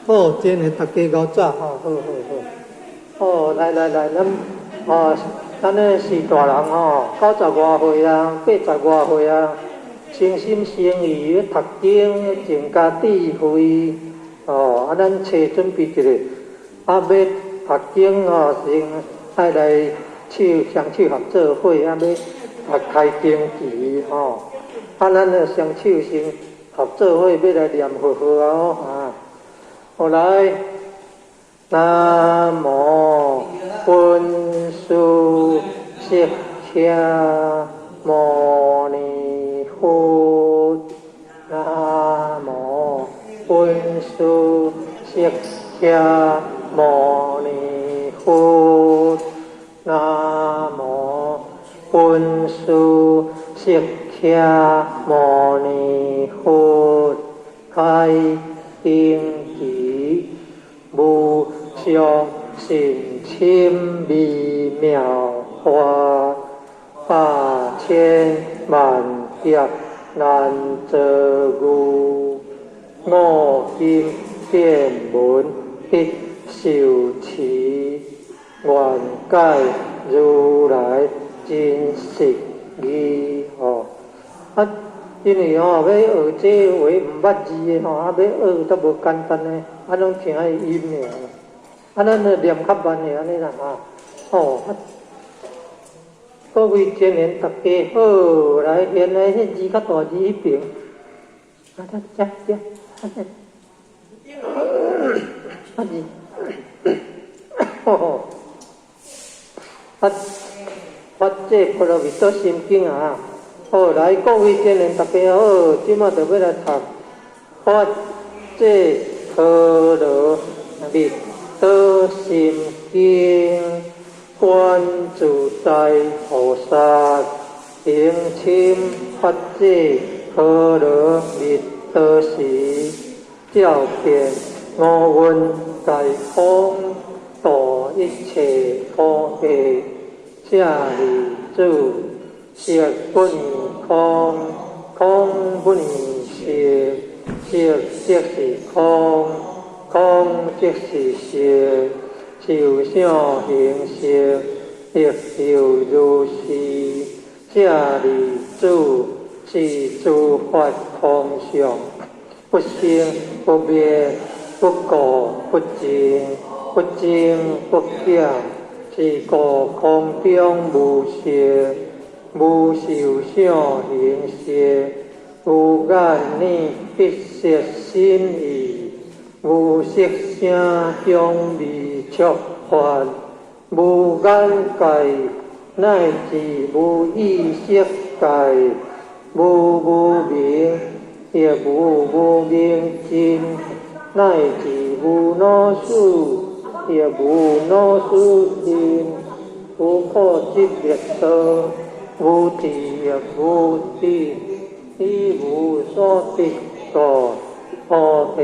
好，真的大家𠢕早吼，好好好。哦，來來來，咱哦，咱咧是大人吼，90外歲啊，80外歲啊，誠心誠意咧讀經，增加智慧。哦，啊，咱揣準備一下，啊，欲讀經哦，先愛來手雙手合做伙，啊，欲讀開經旗吼。啊，咱咧雙手先合做伙，欲來念佛號啊！啊，好來，南無本師釋迦牟尼佛，南無本師釋迦牟尼佛，南無本師釋迦牟尼佛，開經旗，無上甚深微妙法，百千萬劫難遭遇。我今見聞得受持，願解如來真實義吼。啊，因為吼欲學這話毋捌字的吼，啊欲學都無簡單呢，啊攏聽伊音爾。啊，咱就念較慢的按呢啦哈。哦，啊，各位青年大家好，來，現在彼字較大字彼爿，啊，遮遮，啊這，啊字，吼，啊，發這波羅蜜多心經啊，好，來，各位青年大家好，這馬就欲來讀發這波羅蜜多心經，觀自在菩薩行深發這波羅蜜多時，照遍五蘊皆空，度一切苦厄。舍利子，色不異空，空不異色，色即是空，空即是色，受想行識，亦復如是。舍利子，是諸法空相，不生不滅，不垢不淨，不增不減。是故空中無色，無受想行識，無眼耳鼻舌身意，無色聲香味觸法，無眼界，乃至無意識界，無無明，亦無無明盡，乃至無老死，亦無老死盡，無苦集滅道，無智亦無得，以無所得故，菩提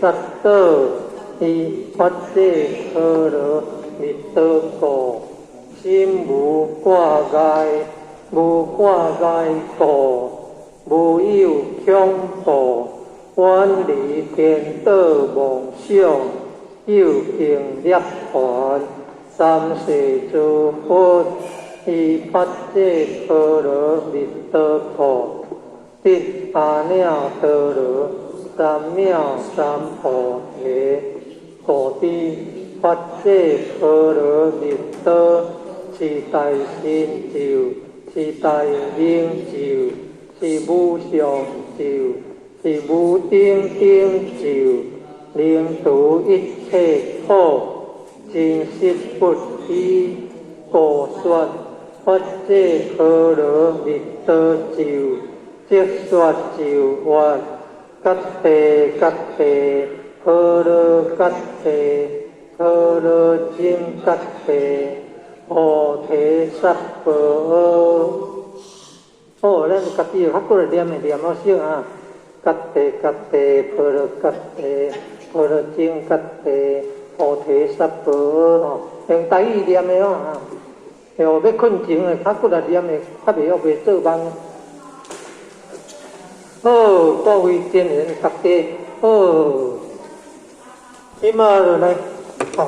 薩埵依發這波羅蜜多故，心無掛礙，無掛礙故，無有恐怖，遠離顛倒妄想，究竟涅槃，三世諸佛依發這波羅蜜多故，得阿耨多羅三藐三菩提。故知發這波羅蜜多是大神咒，是大明咒，是無上咒，是無頂頂咒，能除一切苦，真實不虛。故說發這波羅蜜多咒，即說咒曰：揭諦揭諦，波羅揭諦，波羅僧揭諦，菩提薩婆訶。好，咱家己較過來念的念好少啊。揭諦揭諦，波羅揭諦，波羅僧揭諦，菩提薩婆訶吼，用台語念的哦啊。哦，欲睏前的較骨力念的，較袂曉袂做夢。好，各位真緣大家好。馬就來，哦，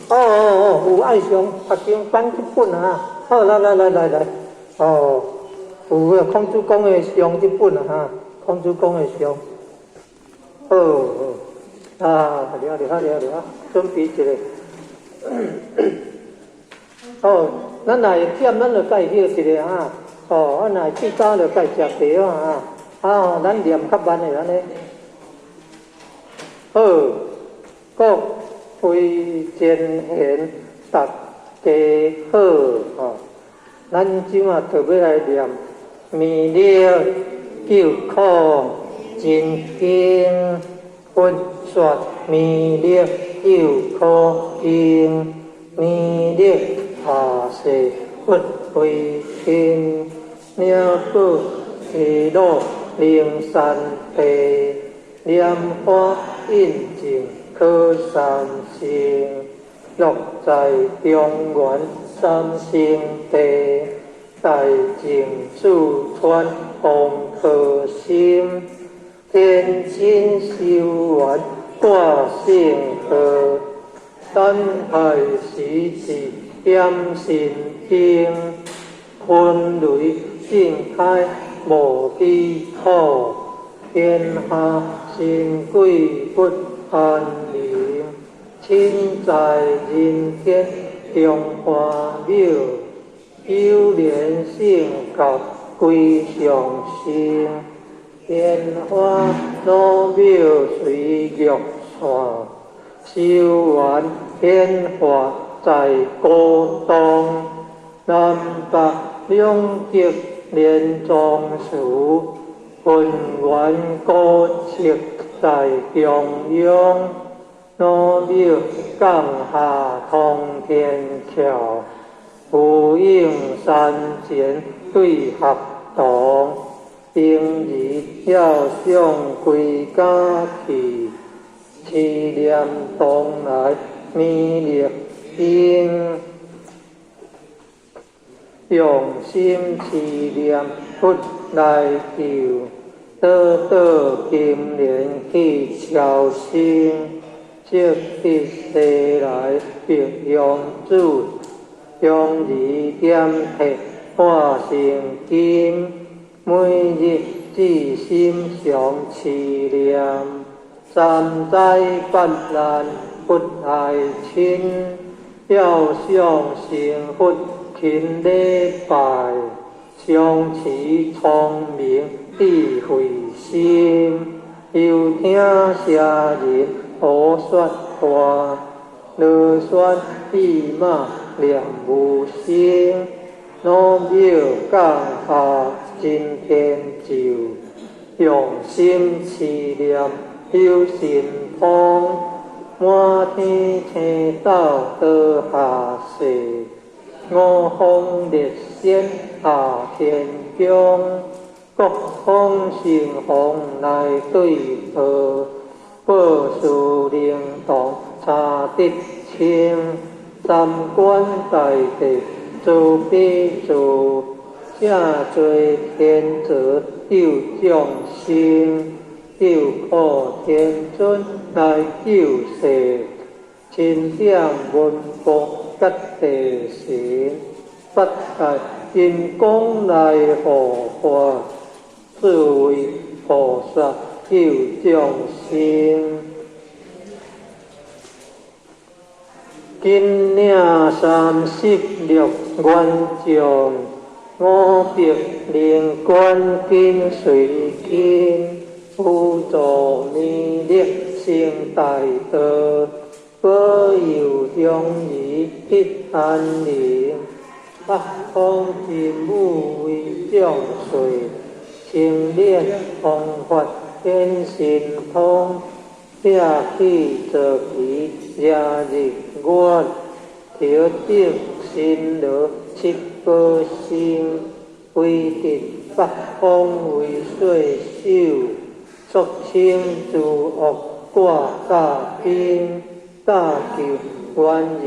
哦哦哦，有愛上讀經班這本啊，好，來來來來來，哦，有個孔子講的上這本啊，哈，孔子講的上，好，好，啊，了了了了，準備一下。哦，咱若會忝，咱就愛歇一下啊。哦，啊，若會氣焦就愛食茶啊。啊，咱念較慢的按呢。好，各位前賢，大家好，吼。咱這馬特欲來念彌勒救苦真經，佛說彌勒救苦經，彌勒下誓佛為天，領寶西落靈山地，蓮花印證可三乘，落在中原三聖地，大淨四川王可心，天津修緣掛聖號，等待時節點神經，雲雷震開無比苦，天下神鬼不安寧，親在人間中華廟，有蓮聖教歸上身，蓮花老廟隨玉線，修緣顯化在古東，南北兩極連莊寺，渾圓古蹟在中央，老廟降下通天橋，呼應山前對合同，平日要上歸家去，持念東來彌勒經，用心持念佛來救，倒倒金蓮去超生，積得西來白羊子，將兒點體化成金，每日至心常持念，三災八難佛愛親，要想成佛勤禮拜，常持聰明智慧心，又聽邪人胡說話，囉嗦意罵念無聲，老廟降下真天咒，用心持念有神通，滿天星斗倒下世，五方列仙下天宮，各方神王來對號，報時靈童查得清，三官大帝慈悲助，正做天子救眾生，救苦天尊來救世，欽點文武甲地神，八界金剛來護法，四位菩薩救眾生。金領36元將，500靈官緊隨跟，輔助彌勒成大道，保佑鄉里得安寧。北方真武為眾瑞，清練方法顯神通，拆去坐騎惹日月，調整神羅七寶星，威震八方為歲首，肅清諸惡掛甲兵，搭救冤人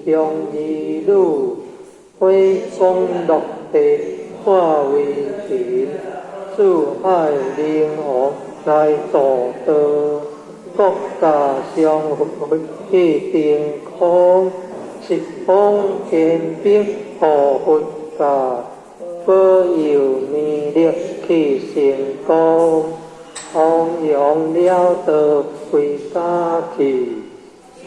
鄉兒女，火光落地化為雲，四海靈王來助道，國家相去定空，十方天兵護佛家，保佑彌勒去成功，弘揚了道歸家去，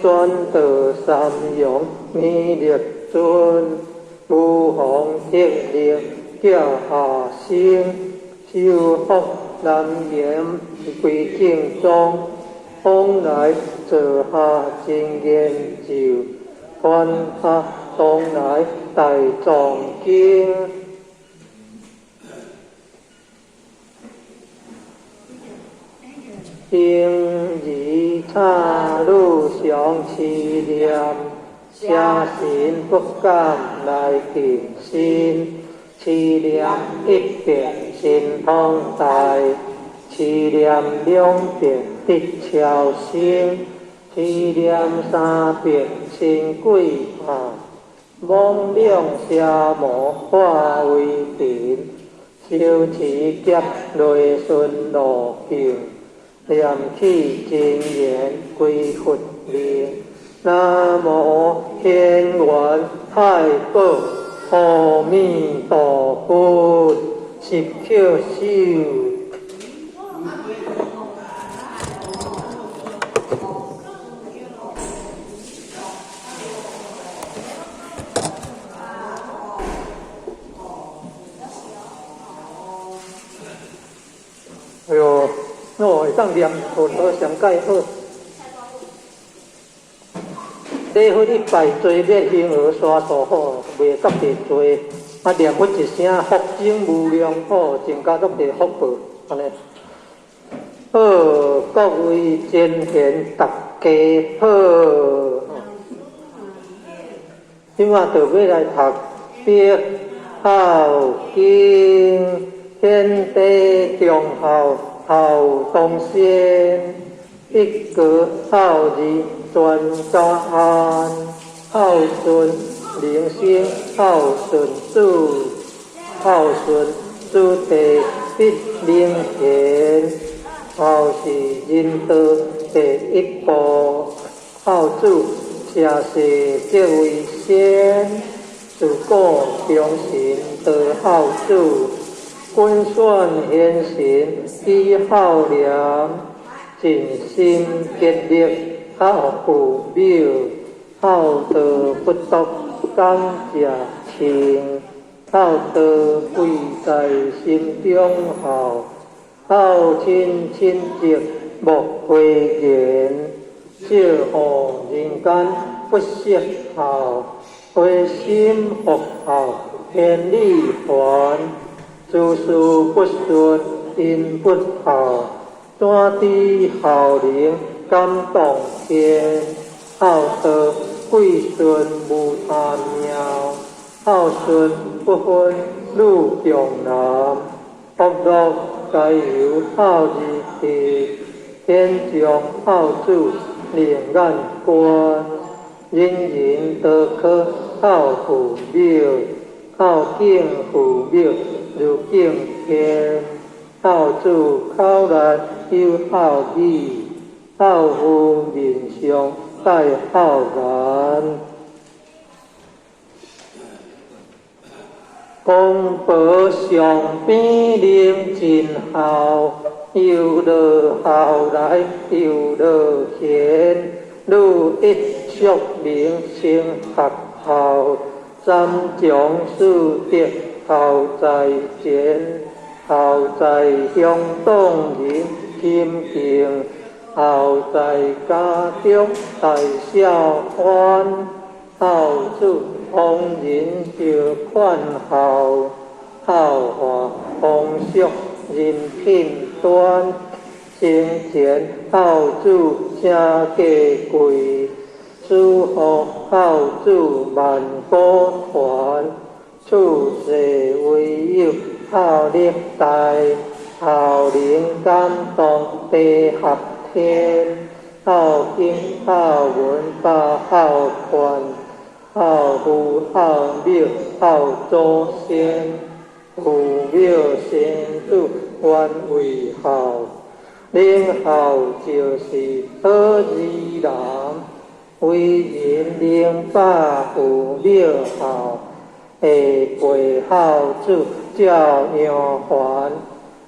轉到三陽彌勒尊，無妨天力叫下生，修福南岩歸正宗，往來做下真言咒，傳下東來大藏經。應而差汝常持念，邪神不敢來近身。持念一遍神通大，持念兩遍得超生，持念三遍神鬼怕，妄量邪魔化為塵，修持劫內順路徑，念起真言歸佛名。南無天元太保阿彌陀佛，十抾手。哎喲，我會當念佛陀上蓋好。禮佛一拜，追滅嬰兒沙數吼，袂特別濟。啊，念佛一聲，福增無量吼，增加足濟福報，按呢。好，各位前賢大家好。這馬就欲來讀《別孝經》，天地忠孝孝當先，一家孝義全家安，孝順人生孝順子，孝順子弟必靈賢，孝是人道第一步，孝子社世則為先，自古忠臣多孝子，君選賢臣以孝廉，盡心竭力孝父母，孝道不獨感謝親，孝道貴在心中孝，孝親親戚莫諱言，少予人間不識孝，回心復孝天理還，諸事不順因不孝，怎知孝能感動天？孝道貴順無他妙，孝順不分女強男，福樂皆由孝字得，天將孝子靈眼觀，人人都可孝父母，孝敬父母如敬天，孝子口內有孝語，孝父面上帶孝顏。公婆上邊能盡孝，又樂孝來又樂賢，女一淑明成學校，三從四德孝在前，孝在鄉黨人親近，孝在家中大孝歡，孝子逢人就勸孝，孝化風俗人品端，生前孝子誠價貴，死後孝子萬古傳，處世唯有孝力大，孝能感動地合天，孝經孝文百孝勸，孝父孝母孝祖先，父母生子原為孝，能孝就是好儿男，為人能百父廟孝，下輩孝子照樣還，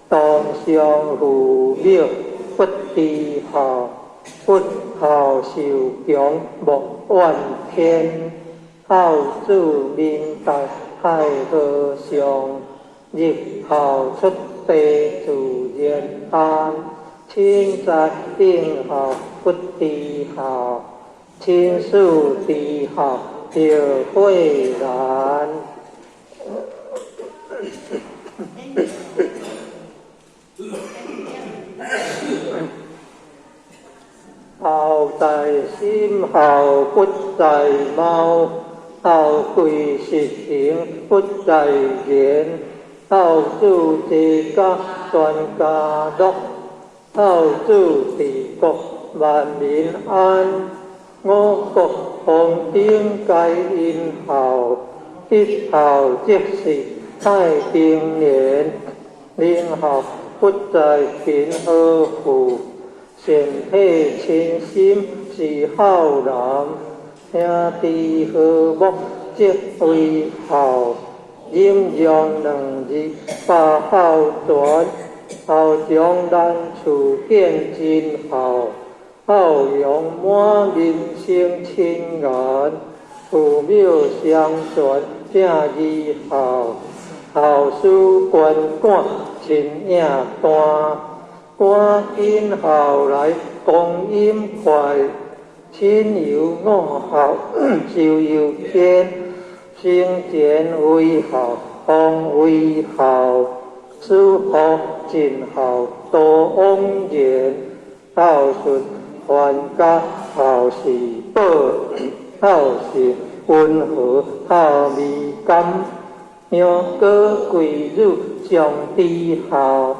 當上父廟不知孝，不孝受強莫怨天。孝子明大太和尚，日孝出地自然安。親在應孝不知孝，親師知孝著悔難。孝在心，孝不在貌，孝貴實行不在言。孝子齊家全家樂，孝子治國萬民安。五穀豐登皆因孝，得孝則是太平年。能孝不在貧和富，善體親心是孝男。兄弟和睦則為孝，忍讓兩字把孝傳。孝將難處見真孝，孝容滿人生親緣。父母相傳正義孝，孝師關趕親影單。趕緊孝來光陰快，親友五孝壽悠天。生前為孝，方為孝，死後盡孝多枉然。孝順傳家孝是寶，孝順溫和孝味甘。楊過貴女相知孝，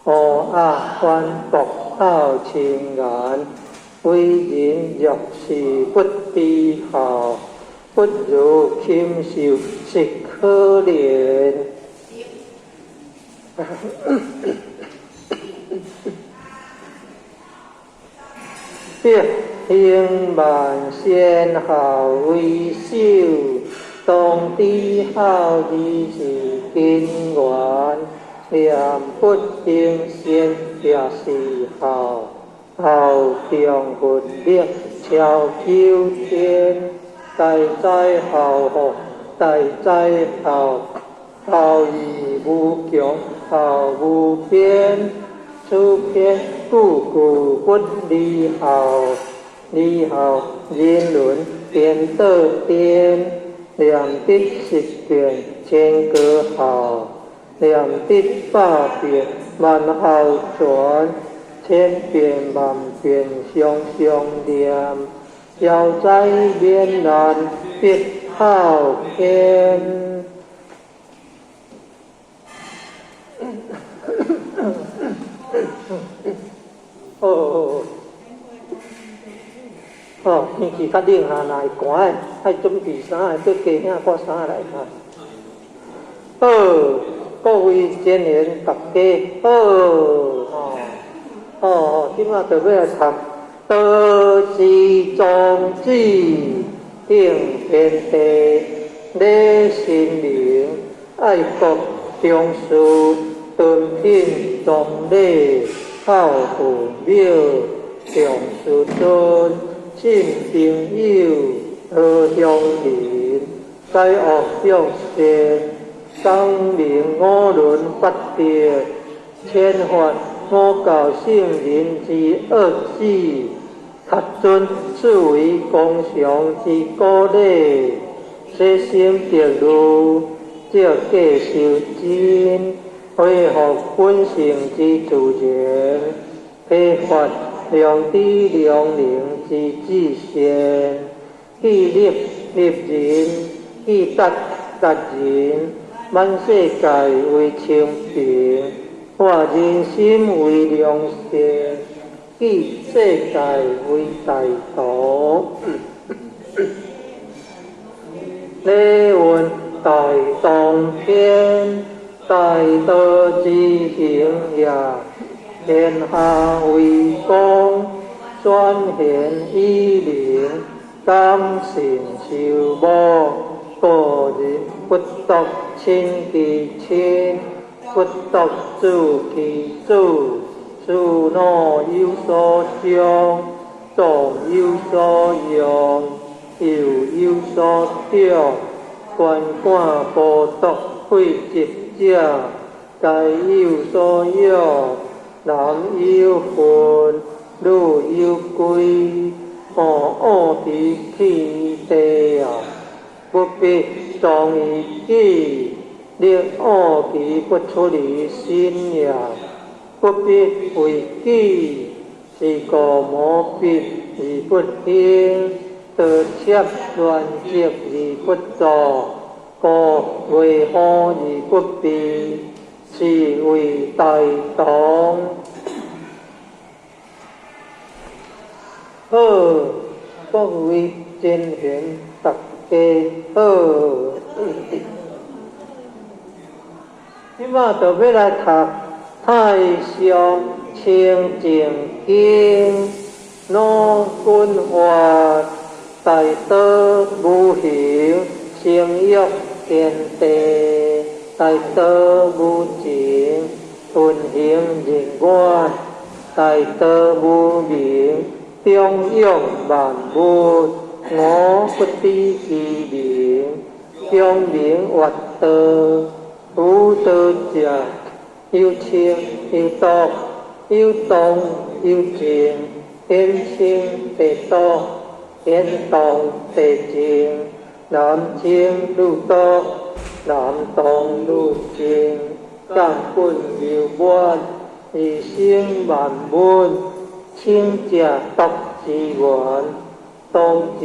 烏鴉反駁孝親顏。為人若是不知孝，不如禽獸實可憐。德行萬善孝為首，當知孝義是根源。念佛行善也是孝，孝中佛力超九天。大哉孝福，大哉孝，孝義無窮，孝無邊。此篇句句不離孝，離孝人倫顛倒顛。念得十遍千個孝，念得百遍萬孝全，千遍萬遍常常念，消災免難必孝天。哦哦，天氣較冷哈，若會寒的，愛準備衫，閣加領掛衫來哈。好，各位真緣大家好，吼，哦，這馬就欲來讀道之宗旨，敬天地，禮神明，愛國重視，敦品崇禮，孝父母，重師尊，信朋友，和鄉鄰，止惡向善，光明五倫八德，遣發五教聖人之惡旨，恪遵四維公常之古禮，洗心滌慮，照過修真，恢復本性之自然，開發良知良能之至善，去立立人，去達達人，滿世界為清平，化人心為良善，去世界為大道。禮運大當天，大道之行也。天下為公，選賢與能，講信修無，個人不獨親其親，不獨子其子，慈老有所長，壯有所用，幼有所長，權貫剝奪廢疾者，皆有所養。男有分，女有歸，惡之氣地啊！不必藏於己，力惡其不出於心也。不必為己，是故無必而不興，道切亂積而不作，故未好而不避，是謂大同。好，各位真賢，大家好。這馬就欲來讀《太上清淨經》，老君話大道無形，成欲天地；大道無情，運行人願；大道無名，長養萬物。我不知其名，長名曰道。夫道者，有清有濁，有動有靜，顯清地濁，顯動地靜，男清女濁，男動女靜，根本流滿，而生萬物。清者濁之源，動者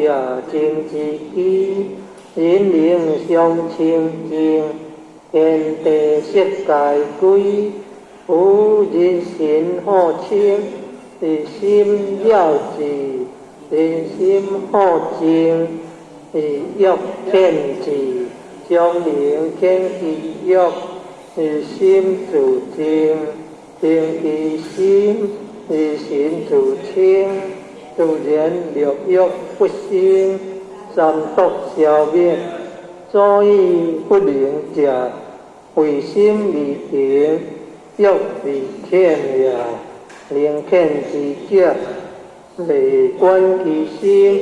靜之基，人能相清淨，天地色界歸。夫人心好清，而心了之；人心好靜，而欲遣之。常能遣其欲，而心自靜；定其心，而神自清。自然六欲不生，三毒消滅。所以不能者，為心未定，欲未遣也。能遣之者，未觀其心，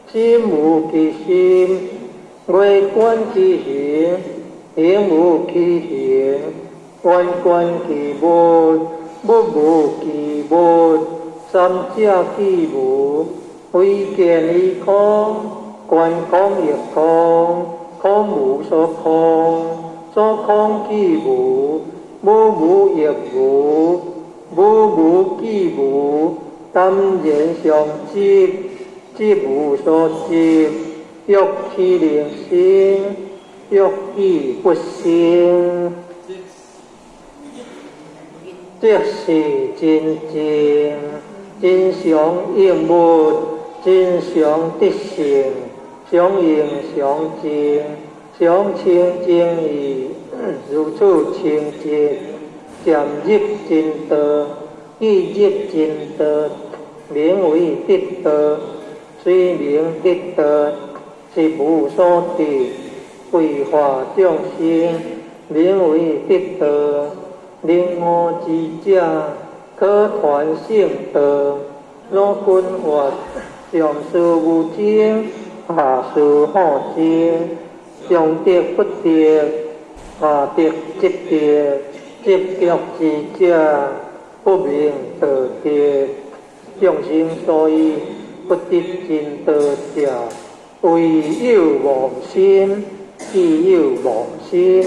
心無其心；未觀其行，行無其行；願觀其物，物無其物。三者既無，非見亦空，觀空亦空，空無所空，所空既無，無無亦無，無無既無，耽然相執，執無所執，欲豈能生？欲既不生，即是真淨，真常應物，真常得性，常應常淨，常清淨義，如此清淨，漸入真道，既入真道，名為得道。雖名得道，實無所得，為化眾生，名為得道。能悟之者，可傳聖道。老君話：上士無爭，下士好爭。上得不得，下得即得。執著之者，不名道得。眾生所以不得真道者，唯有妄心，既有妄心，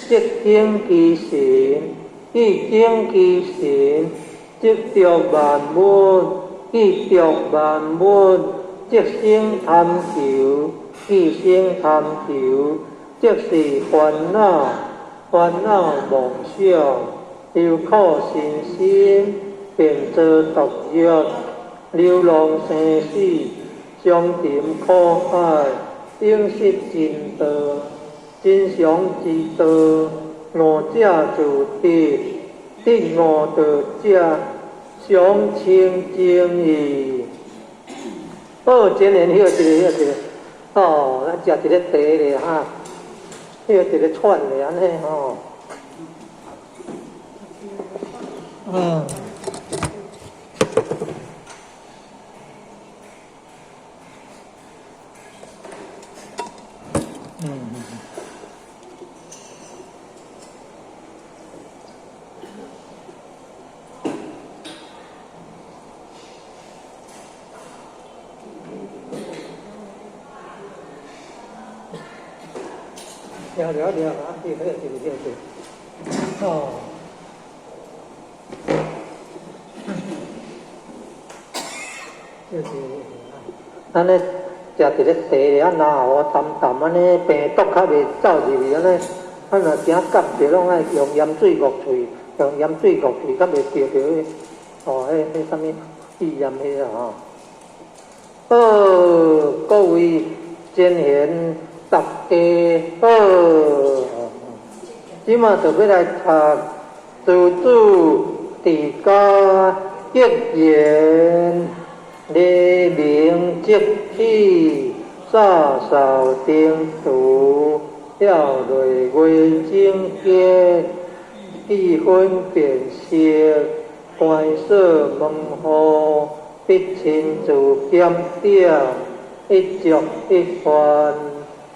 即境其神，既境其神，即著萬物；既著萬物，即生貪求；既生貪求，即是煩惱，煩惱妄想，憂苦身心，便造毒藥，流浪生死，相沉苦海，永失真道，真常之道，悟者自得，得悟道者，常清淨意。好，真緣歇一下，歇一下。哦，咱食一个茶咧哈，歇一个喘咧，按呢吼。了了了，啊，对，对对对对，哦，对对对，按呢食一个茶咧，啊，然后淡淡按呢病毒較袂走入去，按呢，啊若驚夹著，攏愛用鹽水漯喙，用鹽水漯喙，較袂著著彼，哦，彼彼啥物肺炎彼個吼。好，各位真賢。大家好，這馬就欲來讀自主治家格言，黎明即起，灑掃燈廚，了內月整潔，氣氛辨識，關鎖門戶，必親自檢點，一粥一飯。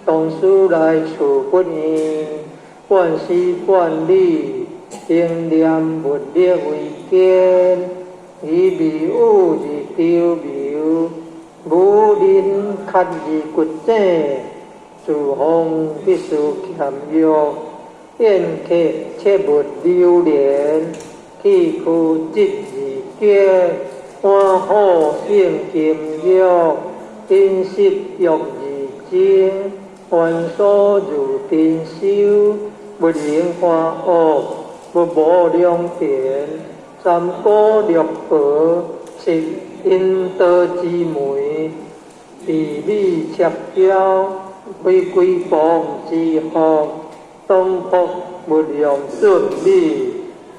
同事來處不厭，半絲半缕，精煉物力為堅，以美物而丟流，無人較而骨井，自風必須儉約，宴客切勿流連，氣虛質而潔，歡好勝禁欲，飲食欲而精。凡所如珍修，勿能歡惡，勿無良田。三姑六婆是陰道之媒，地理赤嬌，非歸傍之福。東坡勿用準米，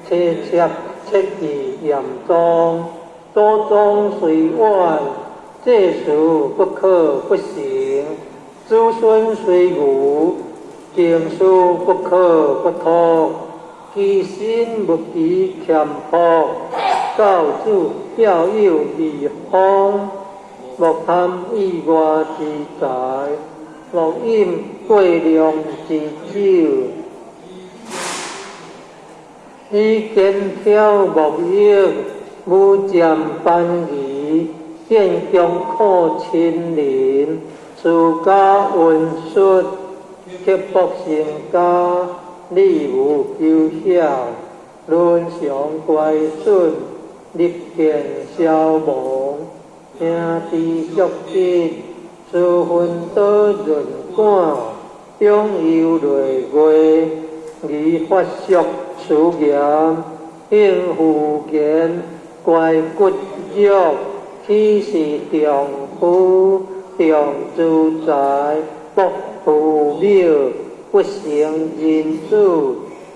切切切忌嚴重。祖宗雖遠，這事不可不行。子孫雖愚，經書不可不託。其身勿欺儉樸，教子教幼義方。莫貪意外之財，莫飲過量之酒。以肩挑莫欲，無佔班儀，建強苦親鄰。自家溫術，刻薄成家，禮無求曉，倫常乖順，日見消亡，兄弟相吉，私分多潤管，長憂累月，宜發俗思言，應婦言，乖骨肉，豈是丈夫？重資財，薄父母，不成人子，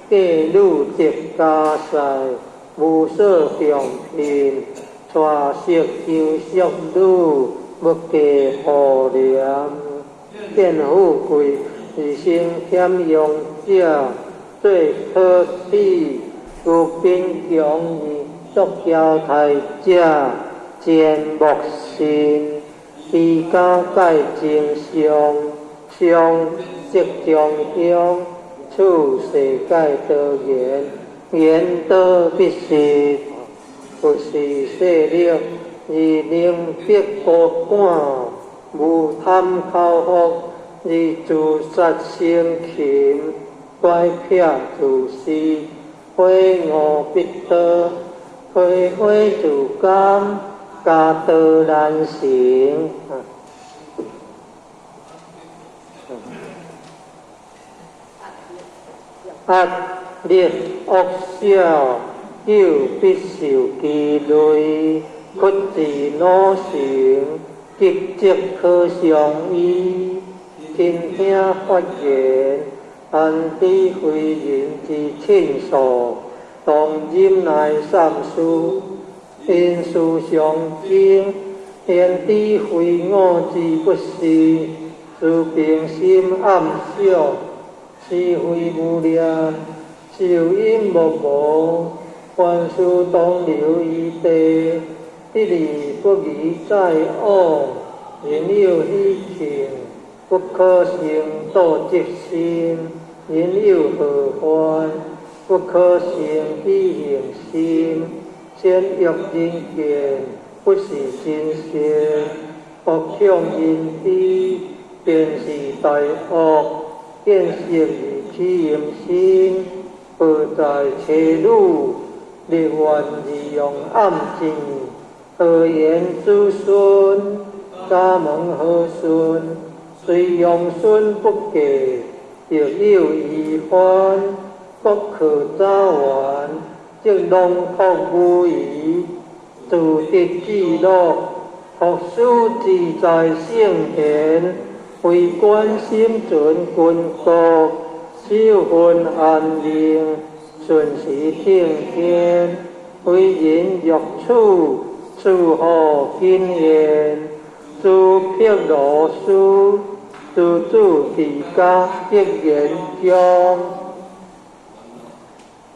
嫁女得家婿，無所重聘，娶媳求淑女，勿嫁婦廉。見富貴而生儉用者，做可鄙；有貧窮而作嬌態者，賤莫信。居家蓋真相，相即中鄉，處世蓋多言，言多必失。不是勢力而能逼孤寒，無貪口福而自殺生擒，乖僻自私，悔悟必多，開花自甘。家道難成。壓力惡小，久必受其累；屈志努成，急則可相依。傾聽發言，安知非人之親屬？當忍耐三事，因事上經，言知非我之不是，持平心暗想，是非無念，受陰莫無，凡事當留餘地，得而不宜再往，人有喜慶，不可生妒嫉心；人有禍患，不可生喜恨心。善欲人見，不是真善；惡向人知，便是大惡。見色而起淫心，報在妻女，立願而用暗箭，何言子孫？早問何孫？雖用孫不嫁，亦有遺患，不可早完，則囊括無餘，自得自樂，學師自在聖賢，為官心存君國，守分安寧，順時聽天，為人欲處，處何謹言，諸毗羅施，諸住佇家得言中。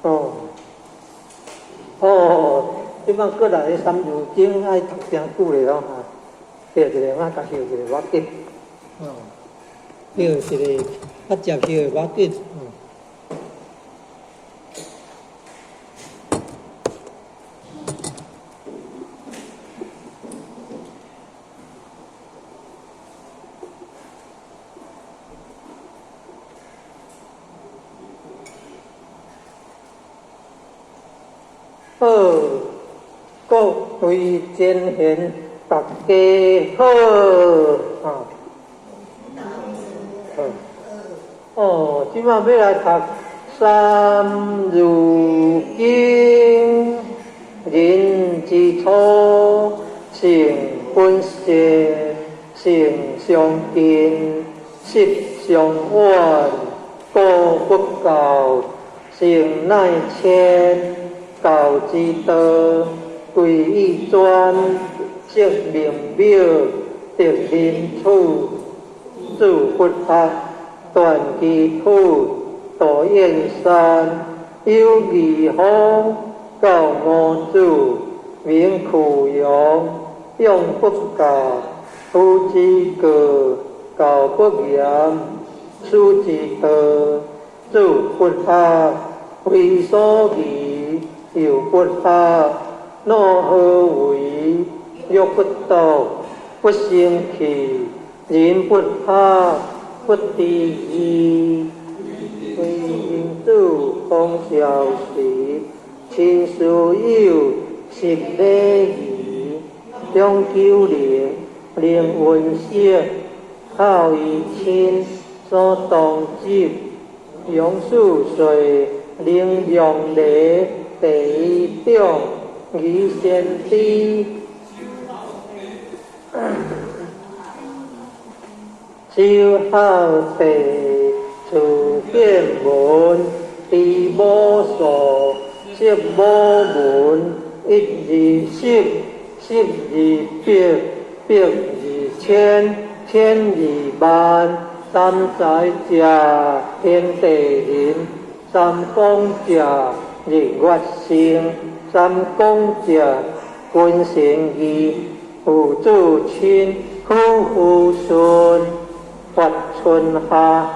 哦，哦，這擺過來三字經愛讀誠久咧咯哈，翕一下，我共翕一下，無要緊。哦，翕一個，較捷翕無要緊。好，各位前賢，大家好。啊，好。哦，這擺欲來讀《三字經》，人之初，性本善，性相近，習相遠，過不教，性乃遷。教之道，貴以專，釋名表，得人處，子不學，斷機杼，渡燕山，有義方，教五子，名俱揚，養不教，父之過，教不嚴，師之道，子不學，非所宜，幼不學，樂何為？欲不獨，不成器。人不學，不知義。為人子，方少時，親師友，習禮儀。長九齡，能文飾，孝於親，所當執。養四歲，能讓梨，第一長，儀先知。首孝悌，次見聞，知母數，識母文，一二十，十二百，百二千，千二萬。三才者，天地人；三光者，日月星；三公者，君臣義。父子親，夫婦順。發春夏，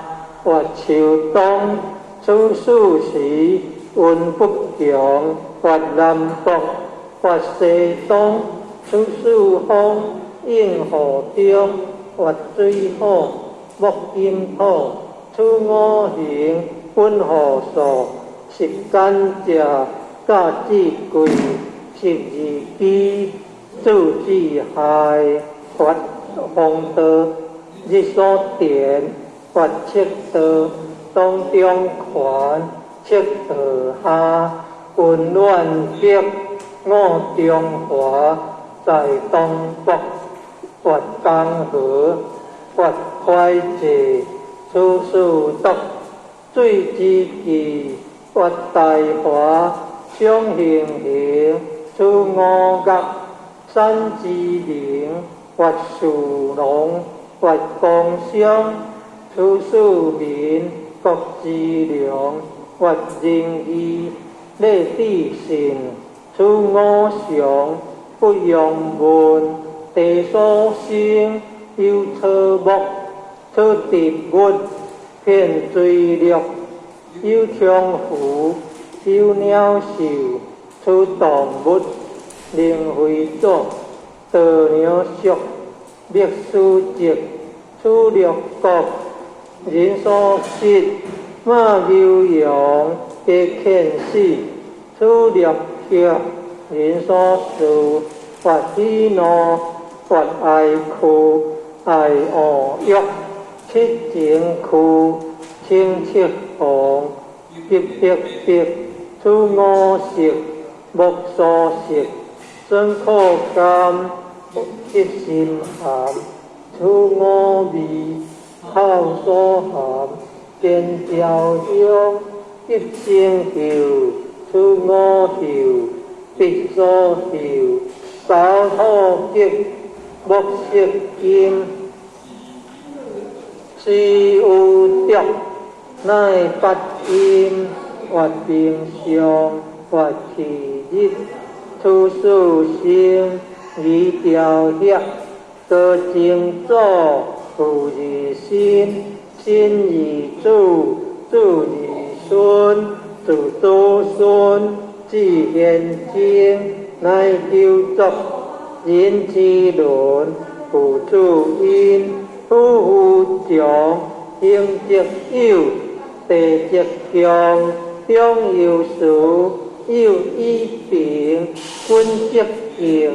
發秋冬。處四時，運不窮。發南北，發西東。處四方，應雨中。發水火，木金土。處五行，分雨數。十簡者，甲至貴。十二支，子之害。發風道，日所電。發赤道，當中權。赤道下，溫暖北。五中華，在東北。發江河，發快濟。處四篤，水之紀。發大華，雙行行，此五岳，山之靈，越樹龍，越光相，此四民，國之良，越仁義，禮智信，此五常，不用問，地所生，有草木，此植物，遍錐略，有菖蒲，有鳥獸，此動物，靈慧祖，道娘宿，滅思寂，此六國，人所失，馬牛羊，皆遣死，此六客，人所事，發喜怒，發哀哭，愛惡欲，七情區，清七紅，急迫迫，此五色，目所色，酸苦甘，及心寒，此五味，口所含，見焦香，及聲嗅，此五嗅，鼻所嗅，燒土極，木色金，是有毒，乃八陰，越冰霜，越氣熱，此四生，二雕刻，多精祖，父二身，身二子，子二孫，子子孫，至現今，乃九族，人之倫，父子因，夫婦長，兄則友，弟則兄，長有慈，幼以平，君則敬，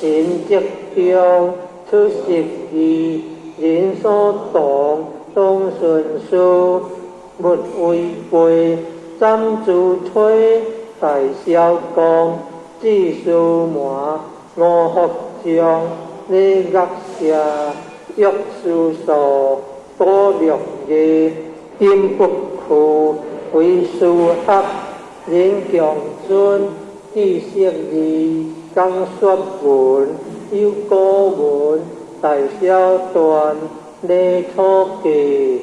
臣則忠，此十義，人所同，當順事，勿違背，斬諸摧，大小公，智書瞞，五福將，禮樂射，玉書數，多六藝，金不屈，為師學，人強尊，知識義，講說文，有古文，大小緞，禮初記，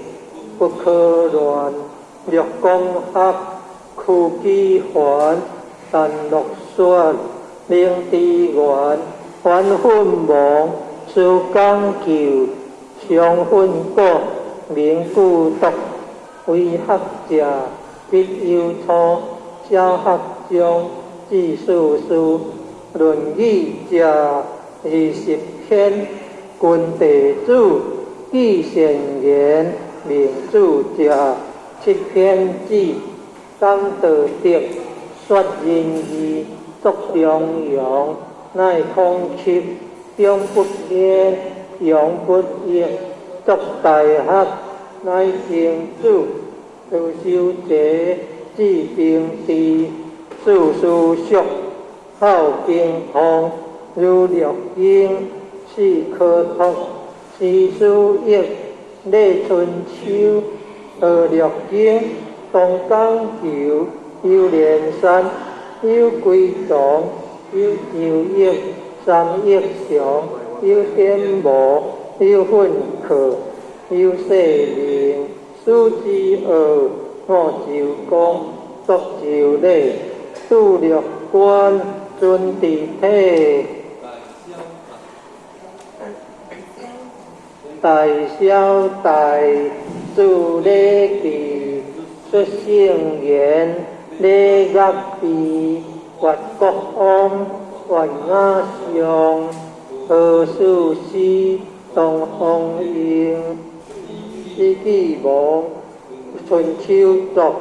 不可亂，六講學，屈機還，陳樂說，明知源，反奮亡，思講究，雙奮果，明故篤，為學者，必有初，小學長，至四書，論語者，20篇，君弟子，記善言，明主者，七篇子，講道德，說仁義，作中庸，乃孔吸，中不偏，陽不抑，作大學，乃曾子，道修齊，至兵治，四書熟，孝經通，如六經，四可託，詩書易，禮春秋，學六經，東講求，有連山，有歸藏，有周易，三益祥，有典無，有訓課，有世命，始之惡，五周公，作周禮，度六關，尊治體，大小大，自禮記，出聖言，禮樂備，越國王，越雅上，何事師，東方英，史記亡，春秋作，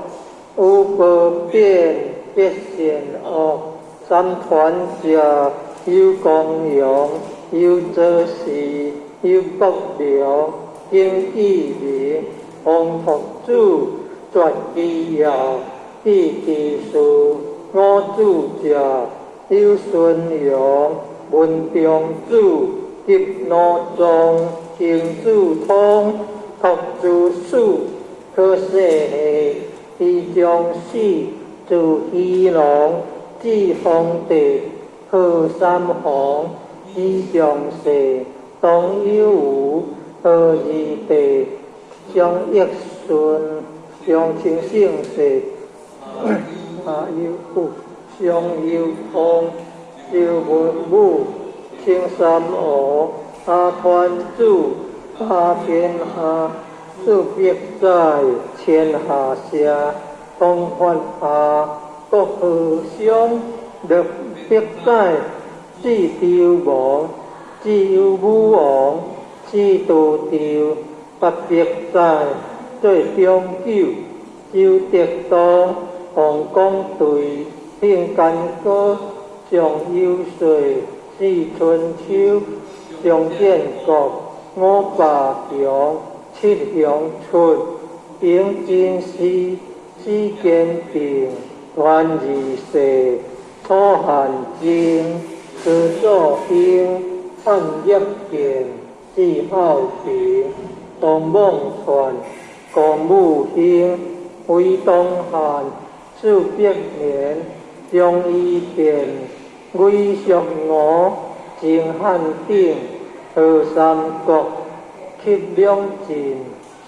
有褒貶，必善惡，三團者，有公陽，有左氏，有國梁，經義明，王拓子，絕機要，記其事，五子者，有孫陽，文中子，及奴宗，經子通，拓子史，可世系，李中史，自虚龍，至皇帝，何三皇，李長世，董有余，何二帝，張益順，張清盛世，馬有富，張有通，周文武，青三娥，阿團主，打天下，四百載，千下社，東發下，國和商，六百載，至周王，至有武王，至杜周，800載，做長久，周德道，黃公隊，慶干哥，張有歲，四春秋，張建國，五霸雄，七雄出，永真師，史堅定，團二世，楚漢爭，柯祖興，漢業建，字孝平，東孟傳，公武興，魏東漢，400年，張伊變，魏淑娥，秦漢鼎，何三國，乞兩晉，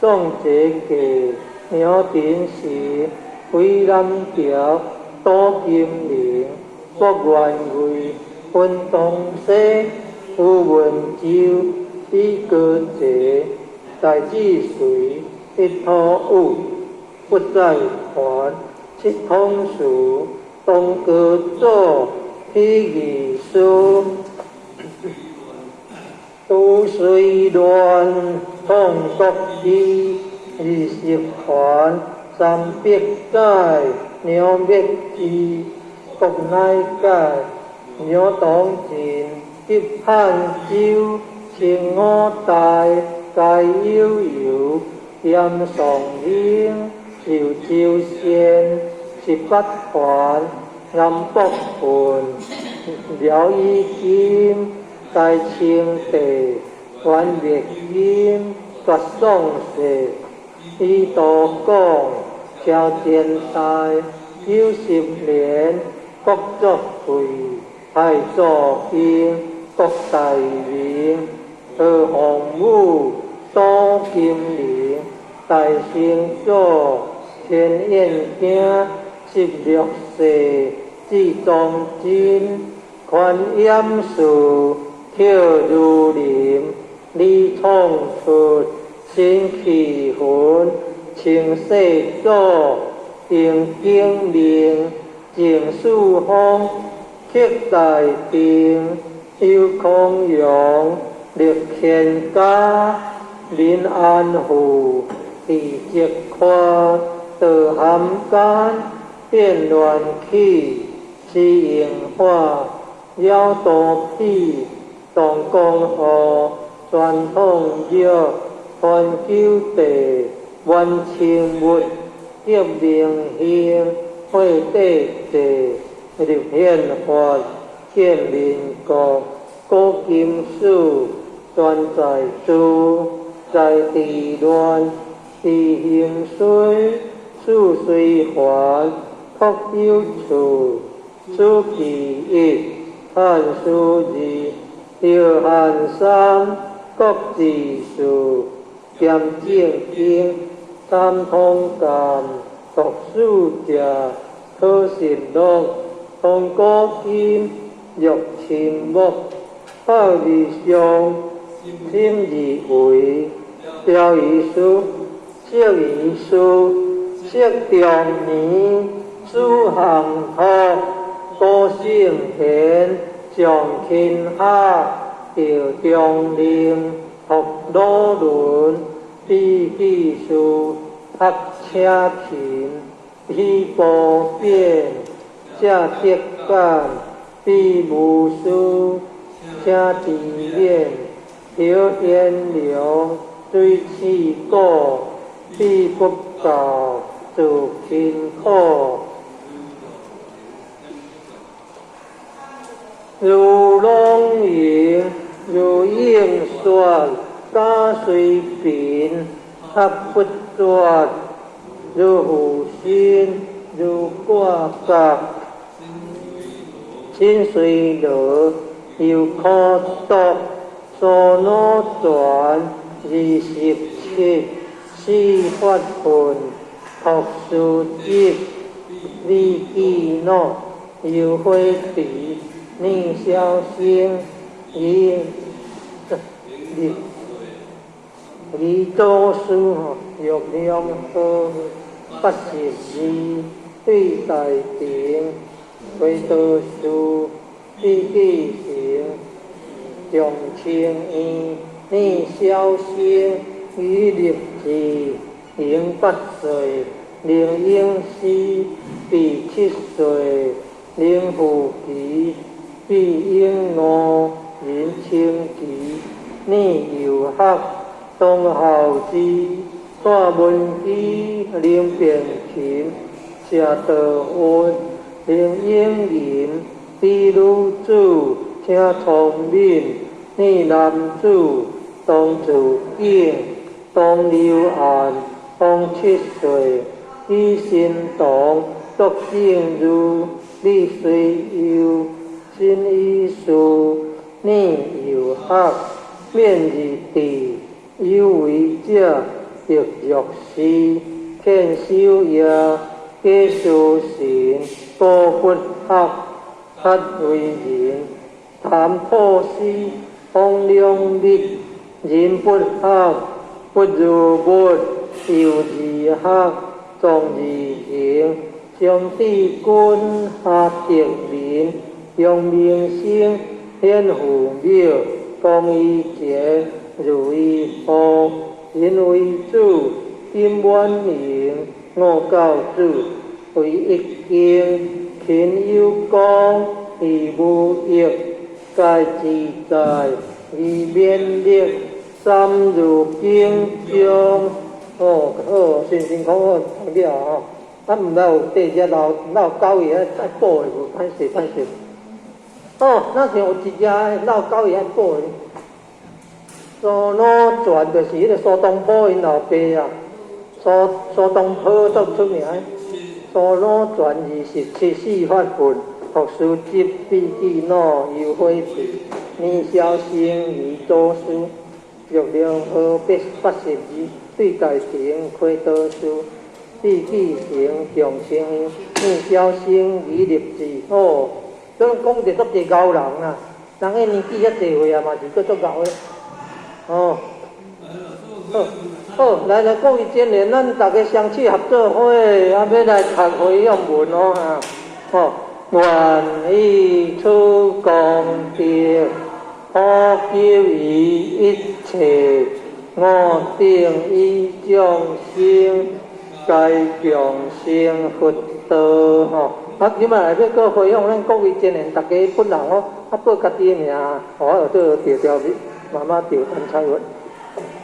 宋節記，苗鼎時，魏南朝，杜金寧，郭元貴，分東西，胡文州，李高捷，大智隋，一土武，不在團，七統事，東高祖，起義師，都水亂，創國基，20團，300載，娘滅智，國乃解，娘當晉，及漢州，清五代，該悠悠，嚴宋興，壽州縣，18團，南北分，遼以金，大清帝，元滅金，絕宋世，以道廣，超前代，90年，國作廢，太祖興，國大明，何洪武，杜金陵，大成祖，天燕京，16世，至忠贞，宽严寺，寇如林，李创出，新气魂，清世祖，丁景明，郑四方，克大定，邱康阳，立乾家，林安富，李泽宽，杜涵干，变乱起，施荣化，鸟多比，东江河，传统玉，传九地，元清物，革明兴，会帝制，立宪法，建民國，古金史，全在主，在地亂，地興衰，四隨環，國有處，此其一，漢書二，約翰三，國字數，兼正經，三通鑑，讀書者，可實錄，通古今，玉親木，孝而上，心而為，雕義書，釋義書，釋中年，子項托，古聖賢，上勤下，趙中令，托魯倫，比記事，合車勤，喜波變，謝德干，比無師，請知免，劉賢良，水刺股，比不教，做辛苦。如龍盈，如應說，假隨貧，合不絕，如負心，如掛角，親隨羅，猶苦毒，娑羅傳27，四發奮，託書執，李記諾，優火比，念小生，以立李祖師吼，玉良和82，對大庭，回道士，李繼成，長清院，念小生，以立志，迎8歲，靈應師，比7歲，靈富奇，比永五，仁清奇，念遊學，董孝之，蔡文基，林變琴，謝道雲，林永仁，李女子，請聰敏，念男子，董子景，董留岸，方7歲，李新堂，卓正如，李隨佑，新醫師，念遊學，免日智，有為者，德玉師，勸修業，假書神，高不學，發為人，譚破師，方良密，人不學，不如物，由自學，莊自行，張志軍，夏德民，楊明星，顯父廟，江一杰，如意福，林為主，金滿盈，吳教主，韦一經，秦有光，余無益，蓋自在，余勉力，三如經中，哦，好，辛辛苦苦讀了吼，啊，毋知有缀遮老老狗伊愛愛補的無？歹勢歹勢。哦，若像有一隻老狗伊愛補的。蘇老傳就是彼个蘇東坡𪜶老爸啊，蘇東坡足出名。蘇老傳27，四發奮，讀書執筆記諾，優火比，念小生，余祖師，玉良和82，對大庭開道士，李繼成長清念小生，李立志。哦，這講者足濟𠢕人啊，人彼年紀遐濟歲啊，嘛是閣足𠢕的。哦，好，好，來來，各位真緣，咱逐家雙手合做伙，啊，欲來讀回向文哦，哈，哦，願以此功德，普及於一切，我等與眾生，皆共成佛道，吼。啊，這擺來欲閣回向咱各位真緣，逐家本人哦，啊，報家己的名，我就做調調媽媽趙陳彩雲。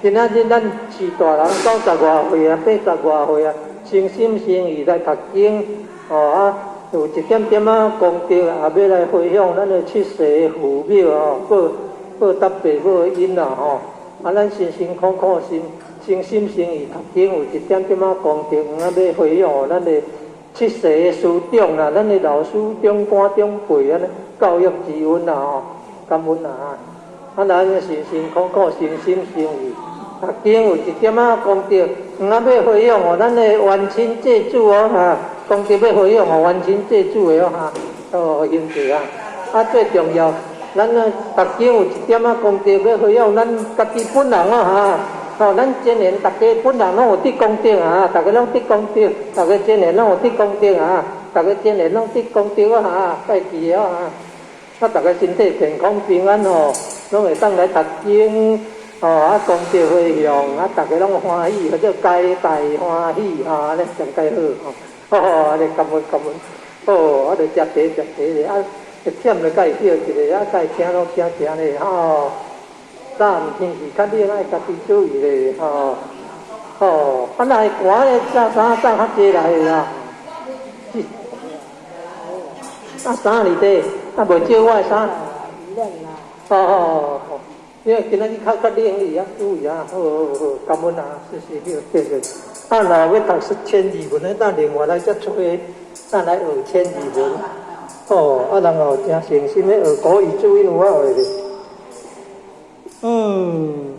今仔日咱是大人90外歲啊，80外歲啊，誠心誠意來讀經，哦啊，有一點點仔功德，也欲來回向咱的七世父母哦，報報答父母的恩啊吼。啊，咱辛辛苦苦心誠心誠意讀經，有一點點仔功德，啊，欲回向予咱的七世的師長啦，咱的老師長官長輩按呢教育之恩啊吼，感恩啊！啊，咱辛辛苦苦誠心誠意讀經，有一點仔功德，啊，欲回向予咱的冤親債主哦哈，功德欲回向予冤親債主的哦哈，哦，兄弟啊！啊，最重要，咱啊讀經有一點仔功德，欲回向咱家己本人哦哈。哦，咱真緣逐家本人攏有得功德啊！逐家攏得功德，逐家真緣攏有得功德啊！逐家真緣攏得功德啊！哈，拜記哦哈！啊，逐家身體健康平安吼，攏會當來讀經，哦啊，功德回向啊，逐家攏歡喜，叫做皆大歡喜啊，按呢上蓋好吼，哦，按呢感恩感恩，哦，啊，就食茶食茶咧，啊，會忝就該歇一下，啊，該聽攏聽聽咧，吼。早暗天氣較冷，愛家己注意咧，吼。吼，啊，若會寒咧，罩衫罩較濟來啦。啊，衫佇佗，啊，無借我的衫。哦哦哦，因為今仔日較較冷，你較注意啊。好好好，感恩啊，謝謝，謝謝。啊，若欲讀千字文，咱另外來才出個，咱來學千字文。哦，啊，人後誠誠心咧學國語注音有法學袂？